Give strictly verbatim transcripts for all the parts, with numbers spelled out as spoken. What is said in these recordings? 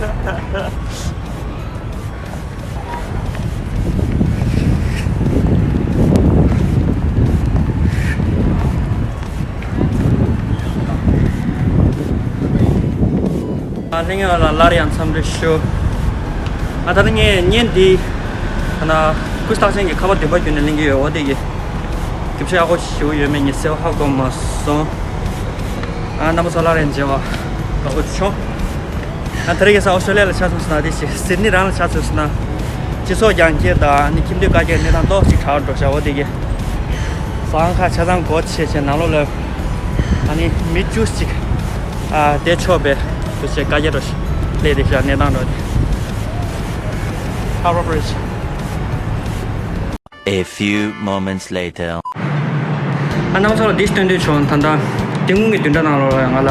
ཨ། ལྷན་རྒྱས་ལ་སླར་ཡང་འཚམས་འདྲི་ཞུ། ཨ། ད་ནི་ངས་བརྙན་འདི་ཐ་ན་ཀུས་རྟགས་ཅན་གྱི་ཁ་པར་བདུན་པ་བརྒྱུད་ནས་ལེན་གྱི་ཡོད། འོ་དེ་གི་རྒྱུ་ཆ་ཡག་པོ་ཞིག་ཡོད་མེད་ངས་གསལ་པོ་ཧ་གོ་མ་སོང་། ཨ། རྣམ་པ་ཚོ་སླར་ཡང་མཇལ་བ་དགའ་པོ་བྱུང་། ཨ། ད་རེས་ཁ་སང་ཨོ་སི་ཀྲོ་ལི་ཡ་ལ་ཆ་མཚོན་སོང་ན། དེ་ཞིག་སིད་ནི་རང་ལ་ཆ་མཚོན་སོང་ན། སྤྱི་ཚོགས་རྒྱང་བཀྱེད་དང་ནི་ཁྱིམ་སྡོད་བཀའ་རྒྱའི་གནས་སྟངས་ཏོག་ཙམ་དྲག་འགྲོ་ཤག་འོ་དེ་གི་ཟ་ཁང་ཁག་ཆ་ཚང་སྒོ་ཕྱེ་བྱས་ནང་ལོགས་ལ་ཨ་ནི་མི་བཅུ་ཅིག་ཨ། བསྡད་ཆོག་པའི་དུ་བྱས་བཀའ་རྒྱ་འདྲ་ཞིག་སླེབས་བསྡད་ཤག་གནས་སྟངས་འདྲ་དེ། Harbour Bridge། A few moments later. ཨ། རྣམ་པ་ཚོ་ལ་འདི་སྟོན་འདོད་བྱུང་། ད་ལྟ་དེ་སྔོན་གྱི་བདུན་ཕྲག་ནང་ལོགས་ལ་ང་ལ་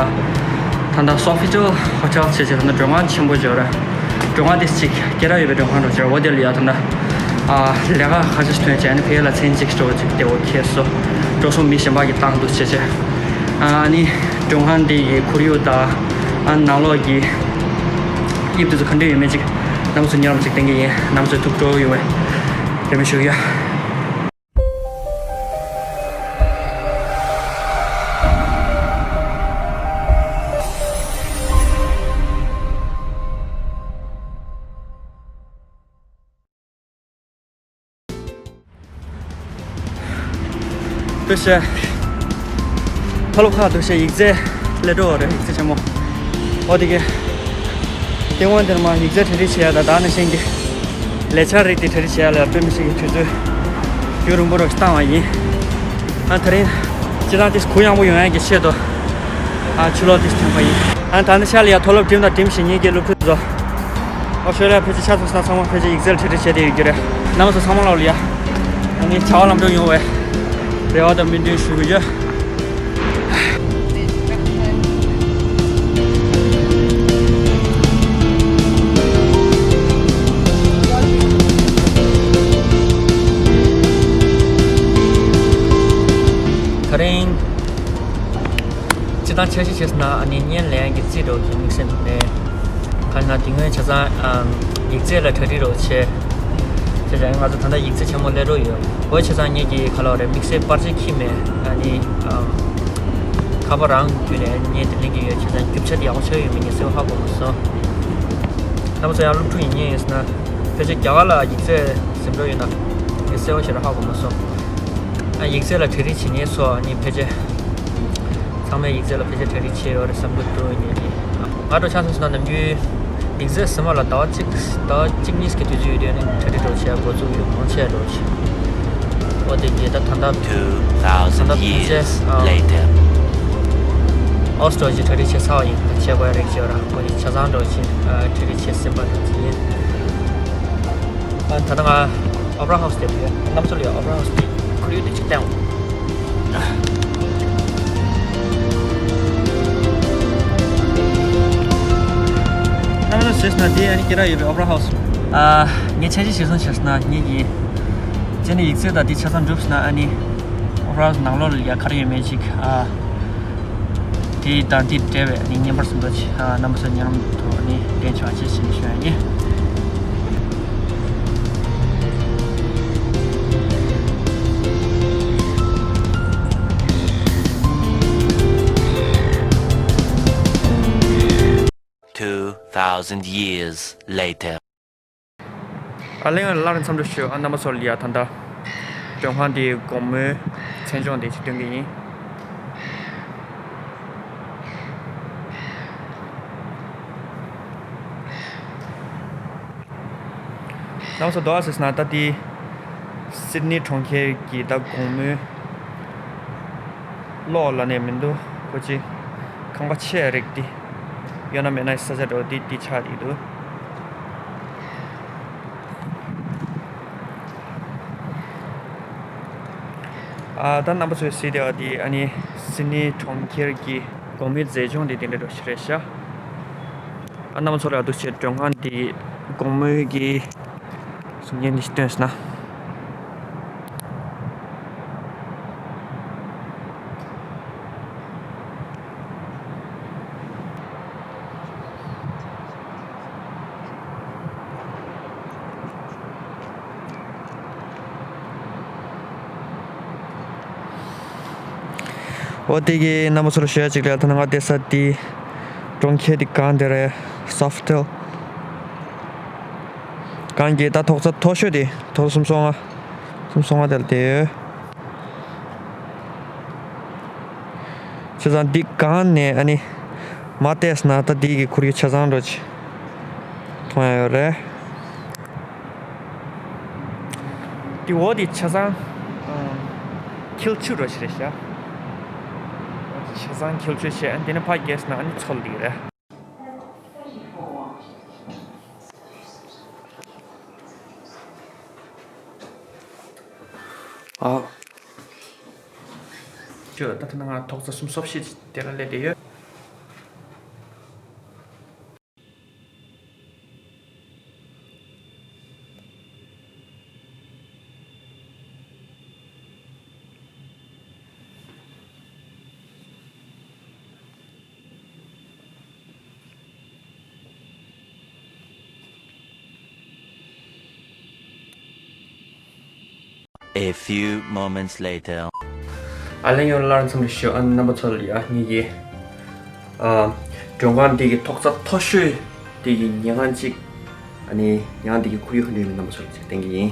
ད་ལྟ་Sofitel Hotel བྱས་བྱས་ད་ལྟ་མགྲོན་ཁང་ཆེན་པོ་ཅིག་ཡོད་རེད། མགྲོན་ཁང་དེ་ཅིག་སྐད་གྲགས་ཡོད་པའི་མགྲོན་ཁང་འདྲ་ཅིག་རེད། འོ་དེ་ལ་ཡ་ད་ལྟ་ཨ། ལས་ཀ་ཁ་ཤས་ཐོན་བྱས་ནས་ཕ་གི་ལ་མཚན་གཅིག་འགྲོ་ཅིག་བདེ་བོ་ཁེལ་སོང་། འགྲོ་སོང་མི་གཞན་པ་གིས་བཏང་འདུག་བྱས་བྱས། ཨ་ནི་མགྲོན་ཁང་འདི་ཡི་ཁོར་ཡུག་དང་ཨ། ནང་ལོགས་ཀྱི་དབྱིབས་དེ་ཚོ་ག་འདྲ་ཡོད་མེད་ཅིག་རྣམ་པ་ཚོ་མཉམ་དུ་ཅིག་བསྟན་གྱི་ཡིན། རྣམ་པ་ཚོས་ཐུགས་སྤྲོ་ཡོང་བའི་རེ་སྨོན་ཞུ་གི་ཡོད། འདུག་སེ། མཐོ་སློབ་ཁག་འདུག་སེ་ཡིག་ཚད་སླེབས་འགྲོ་བ་རེད། ཡིག་ཚད་ཆེན་མོ། འོ་དེ་གི། སྟེས་དབང་དེར་མ་ཡིག་ཚད་གྲ་སྒྲིག་བྱེད་ཡ་དང་། ད་ནང་བཞིན་གྱི་ལས་འཆར་རིགས་དེ་གྲ་སྒྲིག་བྱེད་ཡ་ལ་དཔེ་མི་སྲིད་ཀྱི་དུས་ཚོད་རྒྱུན་རིང་པོ་རོགས་བཏང་བ་ཡིན། ཨ། དེ་རིང་སྤྱིར་བཏང་དེ་གུ་ཡངས་པོ་ཡོང་ཡ་གི་ཆེད་དུ། ཨ། ཕྱི་ལོགས་དེ་ཐོན་པ་ཡིན། ཨ། ད་ནི་ཤར་ལ་ཡ་མཐོ་སློབ་འགྲིམ་དང་འགྲིམ་བཞིན་ཉིད་ཀྱི་སློབ་ཕྲུག་ཚོ། ཨོ་སི་ཀྲོ་ལི་ཡ་ཕལ་ཆེར་ཆ་མཚོན་ན་ཚང་མ་ཕལ་ཆེར་ཡིག་ཚད་ལ་གྲ་སྒྲིག་བྱས་ཏེ་ཡོད་རྒྱུ་རེད། རྣམ་པ་ཚོ་ཚང་མ་ལ་ཡ། ཨ་ནི་བྱ་བ་ལམ་འགྲོ་ཡོང་བའི་རེ་བ་དང་སྨོན་འདུན་ཞུ་གི་ཡོད། ད་རིང་། སྤྱིར་བཏང་འཆར་གཞི་བྱས་ན་ཨ་ནི་བརྙན་ལེན་གྱི་རྩིས་འགྲོ་གི་དམིགས་བསལ་མེད། གང་ཡིན་ན་དེ་སྔོན་ཆ་ཚང་ཨམ་ཡིག་ཚད་ལ་གྲ་སྒྲིག་རོགས་བྱས། བྱས་ཙང་ང་ཚོ་ད་ལྟ་ཡིག་ཚད་ཆེན་མོ་སླེབས་འགྲོ་ཡོད། འོ་བྱས་ཙང་ངེད་ཀྱིས་ག་ལབ་རེད། དམིགས་བསལ་པར་ཆས་འཁྱེར་མེད། ཨ་ནི་ཨམ་ཁ་པར་རང་བརྒྱུད་ནས་བརྙན་དེ་ལེན་གྱི་ཡོད། བྱས་ཙང་རྒྱུ་ཆ་དེ་ཡག་པོ་ཆགས་ཡོད་མེད་ངས་གསལ་པོ་ཧ་གོ་མ་སོང་། རྣམ་པ་ཚོ་ཡང་སློབ་ཕྲུག་ཡིན་མཁན་ཡིན་ཟེར་ན། ཕལ་ཆེར་རྒྱ་གར་ལ་ཡིག་ཚད་ཟིན་འགྲོ་ཡོད་ན་ངས་གསལ་པོ་ཞེ་དྲག་ཧ་གོ་མ་སོང་། ཨ། ཡིག་ཚད་ལ་གྲ་སྒྲིག་བྱེད་མཁན་ཚོ་ཨ་ནི་ཕལ་ཆེར་ཚང་མས་ཡིག་ཚད་ལ་ཕལ་ཆེར་གྲ་སྒྲིག་བྱས་ཡོད་རེད་བསམ་གྱི་འདུག་ཡིན་ནའི་ང་འདྲ་ཆ་མཚོན་སོང་ན་ནམ་རྒྱུན་ཡིག་ཚད་ཟིན་པ་ལ་ཟླ་བ་གཅིག་ཟླ་བ་གཅིག་གཉིས་ཀྱི་དུས་ཚོད་ཡོད་དུས་ཨ་ནི་གྲ་སྒྲིག་འདྲ་བྱས་འགོ་བཙུགས་ཡོད། མང་ཆེ་འདྲ་བྱས། འོ་དེ་རྗེས་ད་ད་ལྟ་Two thousand ད་ལྟ་ཕལ་ཆེར years ཨ་later. ཨོ་སི་ཀྲོ་ལི་ཡ་གྲ་སྒྲིག་བྱས་ཚར་བ་ཡིན། བྱས་པ་རེད་བྱས་པ་ར་འོ་དེ་ཆ་ཚང་འདྲ་བྱས་ཨ་གྲ་སྒྲིག་བྱས་ཟིན་པ་འདྲ་བྱས་ཡིན། ཨ། ད་ལྟ་ང་ཨོ་པེ་ར་ཧའུ་སི་དེ་བུད། རྣམ་པ་ཚོ་ལ་ཡང་ཨོ་པེ་ར་ཧའུ་སི་དེ་ཁོར་ཡུག་དེ་ཅིག་བསྟན་འོང་། རྣམ་པ་ཚོ་ཟེར་ན་དེ་ཨ་ནི་སྐད་གྲགས་ཡོད་པའི་ཨོ་པེ་ར་ཧའུ་སི། ཨ། ངས་འཆར་གཞི་གཞིར་བཟུང་བྱས་ན་ངེད་ཀྱིས་སྤྱིར་ནས་ཡིག་ཚད་དང་དེ་ཆ་ཚང་གྲུབ་སོང་ན་ཨ་ནི་ཨོ་པེ་ར་ཧའུ་སི་ནང་ལོགས་ལ་ཡ་ག་རེ་ཡོད་མེད་ཅིག་ཨ། དེ་དང་དེ་འབྲེལ་བའི་ནི་བརྙན་པར་ཟིན་པ་ཆེ་ཨ། རྣམ་པ་ཚོ་ཉེ་རུམ་དུ་ནི་གདན་ཞུ་བ་ཆེ་ཞེས་ཞུ་ཡ་ཡིན། Two thousand years later. ཨ། ལྷན་རྒྱས་ལ་སླར་འཚམས་འདྲི་ཞུ། ཨ། རྣམ་པ་ཚོ་ལ་ཡ་ད་ལྟ་མགྲོན་ཁང་འདིའི་དགོང་མོའི་མཚན་ལྗོངས་དེ་ཅིག་སྟོན་གྱི་ཡིན། རྣམ་པ་ཚོ་འདུག་ཟེར་ན་ད་འདི་སིད་ནི་གྲོང་ཁྱེར་གྱི་ད་དགོང་མོའི་གློག་ལབ་ནས་མི་འདུག་ཁོ་ཅིག་ཁང་པ་ཆེ་རིགས་འདི་ཡོད་ན་མེད་ན་ས་ཆ་འདྲ་བོ་འདི་འདི་ཆགས་བསྡད་འདུག་ཨ། ད་རྣམ་པ་ཚོས་གཟིགས་བསྡད་པ་འདི་ཨ་ནི་སིད་ནི་གྲོང་ཁྱེར་གྱི་དགོང་མོའི་མཛེས་ལྗོངས་འདི་དེ་འདྲ་འདྲ་ཞིག་རེད་ཤག་ཨ། རྣམ་པ་ཚོ་ལ་འདུག་སེ་མགྲོན་ཁང་འདི་དགོང་མོའི་གི་གཟུགས་བརྙན་འདི་ཞིག་སྟོན་ཟེར་ན། འོ་དེ་གི་རྣམ་པ་ཚོ་ལ་ཞུ་ཡ་གཅིག་ལ། ད་ནང་ང་བསྡད་ས་དེ་གྲོང་ཁྱེར་དེ་གང་དེ་རེད། Sofitel། གང་གི་ད་ཐོག་རྩེག་མཐོ་ཤོས་དེ་ཐོག་རྩེག་སུམ་སོ་ལྔ། སུམ་སོ་ལྔ་དེ་ལ་བསྡད་ཡོད། བྱས་ཙང་འདི་གང་ནས་ཨ་ནི་མར་བལྟས་ན་ད་འདི་གི་ཁོར་ཡུག་ཆ་ཚང་འདྲ་ཅིག་མཐོང་ཡ་ཡོད་རེད། འདི་འོག་འདི་ཆ་ཚང་འཁྱིལ་ཆུ་འདྲ་ཅིག་རེད་ཤག་ཆ་ཚང་འཁྱིལ་ཆུ་བྱས། ཨ་ནི་འདི་ནས་ཕར་བརྒལ་སོང་ན་ཨ་ནི་མཚོ་འདི་རེད། ཨ། ཅོ་ད་ཐ་ན་ང་ཐོག་རྩེག་སུམ་སོ་བཞི་དེ་ལ་སླེབས་བསྡད་ཡོད། A few moments later. ཨ་ལན་ཡོད་ལ་ལར་འཚམས་འདྲི་ཞུ། ཨ་ནི་རྣམ་པ་ཚོ་ལ་ཡ་ངེད་ཀྱི་ཨ་མགྲོན་ཁང་འདི་གི་ཐོག་རྩེག་མཐོ་ཤོས་འདི་གི་ཉལ་ཁང་གཅིག་ཨ་ནི་ཉལ་ཁང་འདི་གི་ཁོར་ཡུག་ག་འདྲ་ཡོད་མེད་རྣམ་པ་ཚོ་ལ་ཅིག་སྟོན་གྱི་ཡིན།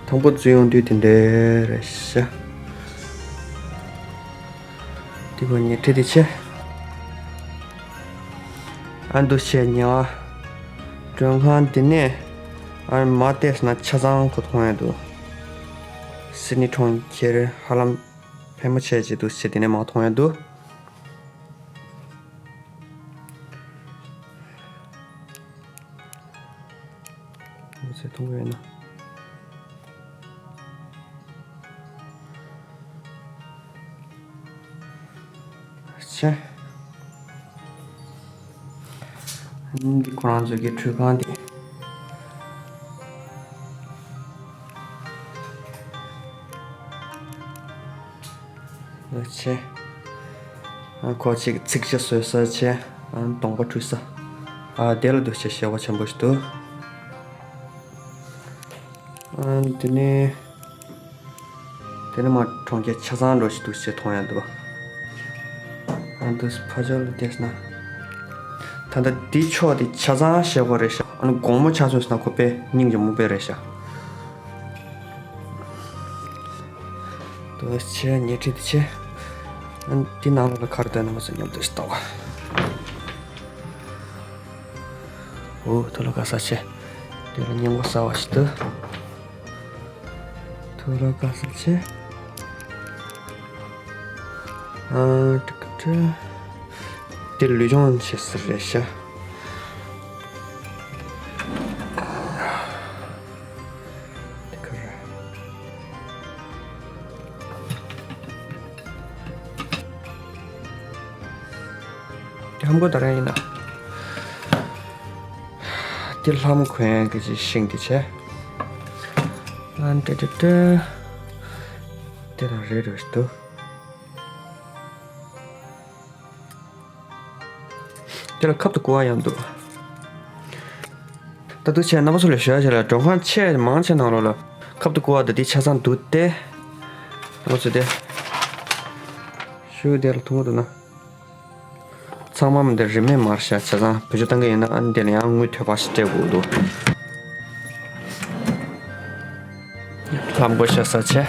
དང་པོ་འཛུལ་ཡོང་དུས་དེ་འདྲ་རེད་ཤག་འདི་གོ་ཉལ་ཁྲི་དེ་ཆེ། ཨ་འདུག་བྱས་ཉལ་བ། མགྲོན་ཁང་འདི་ནས་ཨ་མར་བལྟས་ན་ཆ་ཚང་ཁོ་མཐོང་ཡ་འདུག་སིད་ནི་གྲོང་ཁྱེར་ཧ་ལམ་ཕལ་མོ་ཆེ་ཅིག་འདུག་བྱས་འདི་ནས་མར་མཐོང་ཡ་འདུག་འོ་ཚེ་མཐོང་གི་ཡོད་ན། ཆེ། འདི་ཁོ་རང་ཚོ་གི་ཁྲུས་ཁང་དེ། ཆེ། ཨ་ཁོ་ཅིག་ཚིགས་ཆ་བཟོས་ས་ཆེ། ཨ་གདོང་པ་བཀྲུས་ས། ཨ་དེ་ལ་འདུག་ཆེ་ཞེ་པོ་ཆེན་པོ་ཞིག་འདུག་ཨ་དེ་ནས་དེ་ནས་མར་གྲོང་ཁྱེར་ཆ་ཚང་འདྲ་ཞིག་འདུག་ཅེས་མཐོང་ཡ་འདུག་ཨ་འདུག་ཕ་ཇོ་ལ་བལྟས་ན། ད་ལྟ་འདི་ཕྱོགས་དེ་ཆ་ཚང་ཞེ་པོ་རེད་ཤག་ཨ་ནི་དགོང་མོ་ཆ་མཚོན་ན་ཁོ་དཔེ་སྙིང་རྗེ་མོ་དཔེ་རེད་ཤག་དོ་ཆེ་ཉལ་ཁྲི་དེ་ཆེ། ཨ་འདི་ནང་ལོགས་ལ་ག་རེ་འདུག་རྣམ་པ་ཚོ་མཉམ་དུ་ཞིག་ལྟ་བ། འོ་ཐོ་ལོ་ག་ས་ཆེ། དེ་ལ་སྙིང་པོ་ཟ་བ་ཞིག་འདུག་ཐོ་ལོ་ག་ས་ཆེ། ཨ་ཏི་ཀ་ཏི། དེ་ལུས་སྦྱོང་བྱེད་ས་རེད་ཤག་དེ་ག་རེ། དེ་ཧམ་གོ་ད་ར་ཡིན་ན། དེ་ལྷམ་གོན་ཡ་གི་ཅི་ཤིང་དེ་བྱས། ཨན་ཏེ་ཏེ་ཏེ། དེ་དང་རེ་རེ་ཞིག་འདུག་དེ་ལ་ཁབ་ཏུ་བསྐོལ་བ་ཡང་འདུག་ད་དུ་ཆེ་རྣམ་པ་ཚོ་ལ་ཞུ་ཡ་ཆེ་ལ་མགྲོན་ཁང་ཆེ་མང་ཆེ་ནང་ལོགས་ལ་ཁབ་ཏུ་བསྐོལ་བ་དང་དེ་ཆ་ཚང་འདུག་སྟེ། རྣམ་པ་ཚོ་དེ་ཤུ་དེ་ལ་ཐུང་བ་འདུག་ན། ཚང་མ་མི་འདི་རིན་མེད་མར་ཤ་ཆ་ཚང་བེད་སྤྱོད་བཏང་གི་ཡིན་ན་ཨ་ནི་དེ་ལ་ཡང་དངུལ་ཐོལ་པ་ཞིག་སྤྲད་དགོས་འདུག་ལྷམ་གོ་ཤ་ས་ཆེ།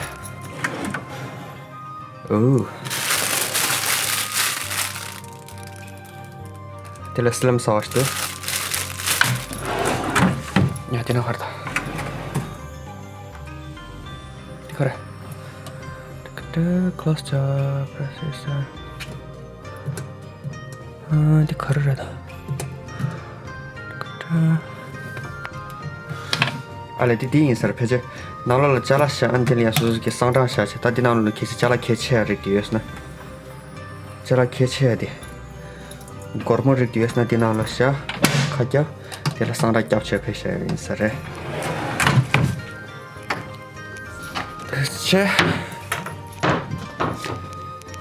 ཨོ། དེ་ལ་སི་ལམ་ས་བ་ཞིག་འདུག་ཡ་དེ་ན་ཧར་ད། དེ་ཁར། ཏི་ཀ་ཏི་ཀློ་སི་ཨབ་པྲེ་སི་ཨ། ཨ་འདི་ག་རེ་རེད་ད། ཏི་ཀ་ཏི། ཨ་ལས་འདི་འདི་ཡིན་ས་རེད་ཕལ་ཆེར། ནང་ལོགས་ལ་ཅ་ལག་བཞག་ཨ་འདི་ལ་ཡང་སོ་སོ་གི་གསང་གྲངས་བཞག་བྱས་ད་འདི་ནང་ལོགས་ལ་གལ་སྲིད་ཅ་ལག་གལ་ཆེ་ཡ་རིགས་དེ་ཡོད་ས་ན། ཅ་ལག་གལ་ཆེ་ཡ་དེ། སྒོར་མོ་རིགས་དེ་ཡོད་ས་ན་འདི་ནང་ལོགས་བཞག་ཁ་རྒྱབ། དེ་ལ་གསང་གྲངས་རྒྱབ་བྱས་ཕེབས་བཞག་ཡ་ཡིན་ས་རེད། ཆེ།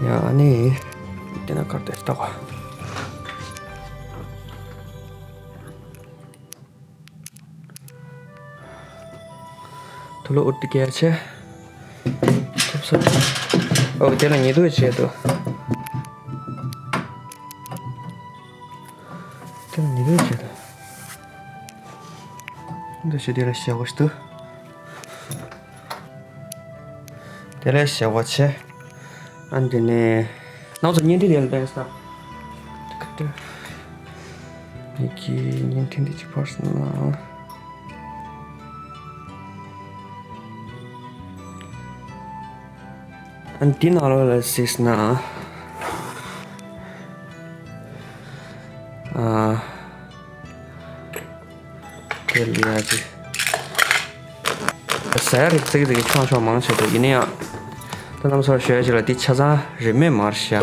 ཡ་ཨ་ནི། དེ་ན་གར་དེ་ལྟ་བ། ཐུ་ལོ་ཨུར་ཏི་ཀེ་ཆེ། ཐུབ་སོ། ཨོ་དེ་ལ་ཉེ་དུ་བྱེད་དོ། དེ་ལ་ཉེ་དུ་བྱེད་དོ། འདུ་ཤེས་དེ་ལ་ཞེ་བོ་ཞིག་ཏུ། དེ་ལ་ཞེ་བོ་ཆེ། ཨན་དེ་ནས། ནང་ཚོ་བརྙན་འཕྲིན་དེ་ལ་བལྟས་ས། ངེད་ཀྱི་བརྙན་འཕྲིན་འདི་ཅིག་ཕར་སོང་ན། ཨ་ནི་འདི་ནང་ལོགས་ལ་གཟིགས་ན། ཨ། དེ་ལ་ཡ་ཅིག་ཟ་ཡ་རིགས་ཙིག་ཙིག་ཆུང་ཆུང་མང་ཆེ་འདུག་ཡིན་ན་ཡང་། ད་རྣམ་པ་ཚོར་ཞུ་ཡ་ཅིག་ལ་འདི་ཆ་ཚང་རིན་མེད་མ་རེད་ཤག་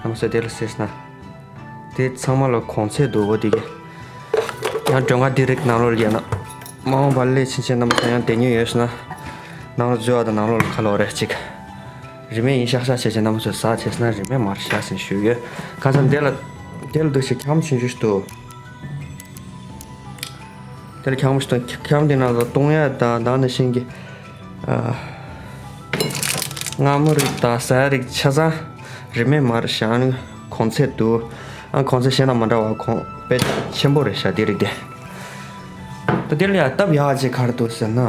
རྣམ་པ་ཚོ་དེ་ལ་གཟིགས་ན། དེ་ཚང་མ་ལ་གོང་ཚད་འདུག་འོ་དེ་གི། ཡང་མགྲོན་ཁང་དེ་རིགས་ནང་ལོགས་ལ་ཡིན་ན། མ་འོངས་པ་སླེབས་ཕྱིན་ཆད་རྣམ་པ་ཚོ་ཡང་བསྡད་མྱོང་ཡོད་ཟེར་ན། ནང་ལ་འཛུལ་བ་དང་ནང་ལོགས་ལ་ཁ་ལོག་རེ་ཅིག་རིན་མེད་ཡིན་ཤག་ཤག་བྱས་བྱས་རྣམ་པ་ཚོས་ཟ་བྱས་ཟེར་ན་རིན་མེད་མ་རེད་ཤག་ཟེར་ཞུས་ཡོད། ཁ་སང་དེ་ལ། དེ་ལ་འདུག་ཞེས་ཁྱམ་ཆུང་ཆུང་ཞིག་འདུག་དེ་ལ་ཁྱམ་ཞིག་དང་ཁྱམ་དེ་ནང་ལ་བཏུང་ཡ་དང་དེ་ནང་བཞིན་གྱི། ཨ། མངར་མོ་རིགས་དང་ཟ་ཡ་རིགས་ཆ་ཚང་རིན་མེད་མ་རེད་ཤག་ཨ་ནི་གོང་ཚད་འདུག་ཨ་གོང་ཚད་གཞན་དང་མ་འདྲ་བ་གོང་དཔེ་ཆེན་པོ་རེད་ཤག་དེ་རིགས་དེ། ད་དེ་ལ་ཡ་སྟབས་ཡག་ཅིག་ག་རེ་འདུག་ཟེར་ན།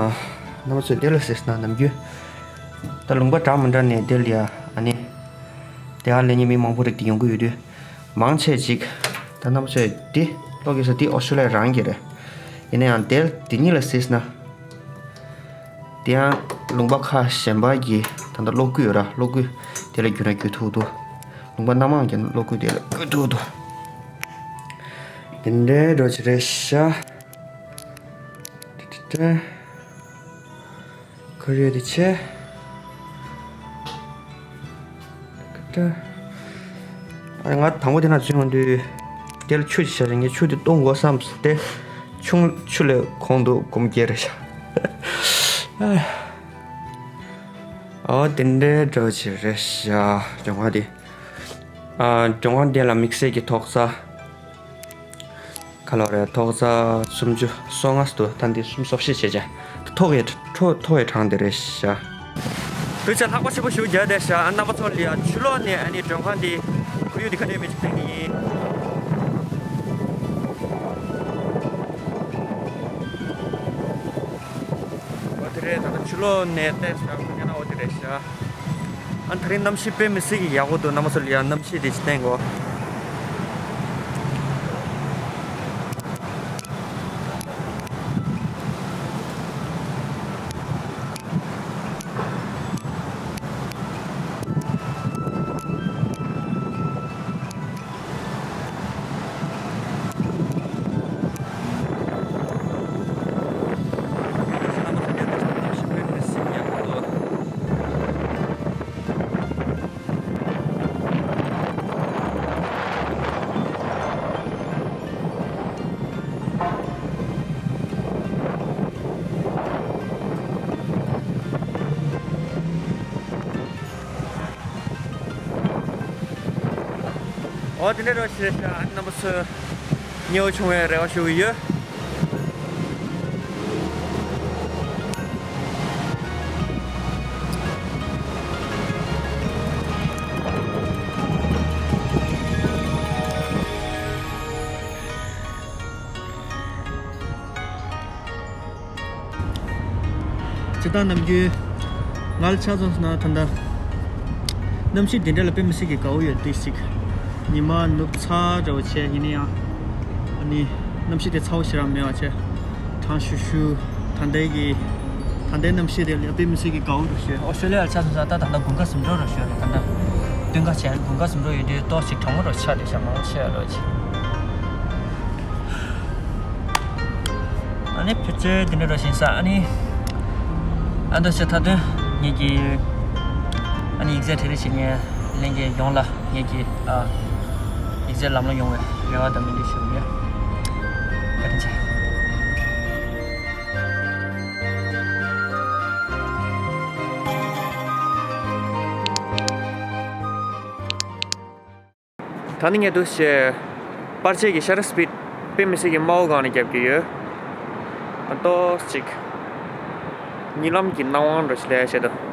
རྣམ་པ་ཚོས་དེ་ལ་ཟེར་ན་ནམ་རྒྱུན། ད་ལུང་པ་འདྲ་མི་འདྲ་ནས་དེ་ལ་ཡ་ཨ་ནི། དེ་ཧ་ལས་ཉེ་མི་མང་པོ་རིགས་དེ་ཡོང་གི་ཡོད་དུས། མང་ཆེ་ཅིག་ད་རྣམ་པ་ཚོས་འདི་ཀློག་གི་ས་འདི་ཨོ་སི་ཀྲོ་ལི་ཡ་རང་གི་རེད། ཡིན་ན་ཡང་དེ་འདི་གཉིས་ལ་གཟིགས་ན། དེ་ཡང་ལུང་པ་ཁག་གཞན་པ་གི་ད་ལྟ་གློག་སྐུད་ཡོད་ར་གློག་སྐུད་དེ་ལ་བསྒྱུར་ན་བསྒྱུར་ཐུབ་འདུག་ལུང་པ་སྣ་མང་གི་གློག་སྐུད་དེ་ལ་བསྒྱུར་ཐུབ་འདུག་དེ་འདྲའི་འགྲོ་ཅི་རེད་ཤག་ཏི་ཏི་ཏི། ཁོ་རེ་དེ་ཆེ། ཨ་ང་དང་པོ་དེ་ན་བྱུང་དུས། དེ་ལ་ཆུ་ཞིག་བཞག་ཅིང་ངས་ཆུ་དེ་གཏོང་དགོས་བསམ་སྟེ། ཆུང་ཆུ་ལས་གོང་དུ་སྒོམ་རྒྱལ་རེད་ཤག་ཨོ་དེ་འདྲའི་འགྲོ་ཅི་རེད་ཤག་མགྲོན་ཁང་དེ། ཨ་མགྲོན་ཁང་དེ་ལ་དམིགས་བསལ་གྱི་ཐོག་ས། ག་ལོ་རེད་ཐོག་ས་སུམ་ཅུ་སོ་ལྔ་སུ་ཐན་ཏི་སུམ་སོ་བཞི་བྱས་བྱས། ཐོག་ཡི་ཐོག་ཐོག་ཡི་གྲངས་དེ་རེད་ཤག་དུས་ཚོད་ལྷག་པ་ཆེན་པོ་ཞིག་རྒྱག་བསྡད་ཤག་ཨ་རྣམ་པ་ཚོ་ལ་ཡ་ཕྱི་ལོགས་ནས་ཨ་ནི་མགྲོན་ཁང་འདི་ཁོར་ཡུག་འདི་ག་འདྲ་མེད་ཅིག་སྟོན་གི་ཡིན། འོ་དེ་རེད། ད་ལྟ་ཕྱི་ལོགས་ནས་བལྟས་ཤག་ཁོ་ཉན་ན་འོ་དེ་རེད་ཤག་ཨ་ད་རིང་གནམ་གཤིས་དཔེ་མི་སྲིད་ཀྱི་ཡག་པོ་འདུག་རྣམ་པ་ཚོ་ལ་ཡ་གནམ་གཤིས་དེ་ཅིག་བསྟན་གོ་འོ་དེ་འདྲ་རོ་ཞེས་བྱ་རྣམ་པ་ཚོས་མཉེས་པོ་བྱུང་བའི་རེ་བ་ཞུ་གི་ཡོད། སྤྱིར་བཏང་ནམ་རྒྱུན་ང་ལ་ཆ་མཚོན་སོང་ན་ད་ལྟ་གནམ་གཤིས་འདི་འདྲ་ལ་དཔེ་མི་སྲིད་ཀྱི་དགའ་བོ་ཡོད་དུས་ཤིག་ཉི་མ་ནུབ་ཚར་འདྲ་བོ་བྱས་ཡིན་ན་ཡང་ཨ་ནི་གནམ་གཤིས་དེ་ཚ་བོ་ཞེ་དྲག་མེད་པ་བྱས་གྲང་ཤུར་ཤུར་ད་ལྟའི་གི་ད་ལྟའི་གནམ་གཤིས་དེ་ལ་དཔེ་མི་སྲིད་ཀྱི་དགའ་བོ་རུ་ཤོད། ཨོ་སི་ཀྲོ་ལི་ཡ་ལ་ཆ་མཚོན་སོང་ན་ད་ད་ལྟ་དགུན་ཁ་ཟུམ་འགྲོ་རུ་ཤོད་རེད། ད་ལྟ་སྟོན་ཁ་བྱས་དགུན་ཁ་ཟུམ་འགྲོ་ཡོད་དུས་ཏོག་ཅིག་གྲང་མོ་རུ་ཆགས་འདུག་ཤག་མང་ཆེ་བ་རུ་ཅིག་ཨ་ནི་ཕལ་ཆེར་འདི་འདྲ་འགྲོ་བཞིན་ས་ཨ་ནི། ཨ་འདུག་ཟེར་མཐའ་དོན་ངེད་ཀྱི་ཨ་ནི་ཡིག་ཚད་གྲ་སྒྲིག་བྱེད་མཁན་ལྷན་རྒྱས་ཡོངས་ལ་ངེད་ཀྱི་ཨ་ཡིག་ཚད་ལམ་ལྷོང་ཡོང་བའི་རེ་བ་དང་སྨོན་འདུན་ཞུ་གི་ཡོད། བཀའ་དྲིན་ཆེ། ད་ནི་ངས་འདུག་བྱས། པར་ཆས་ཀྱི་ཤ་ཊར་སི་པིཌ་དཔེ་མི་སྲིད་ཀྱི་དམའ་བོ་སྒང་ནས་རྒྱབ་ཀྱི་ཡོད། ཨ་ཏོག་ཅིག་གཉིད་ལམ་གྱི་སྣང་བ་འདྲ་ཞིག་ལས་བྱེད་དོ།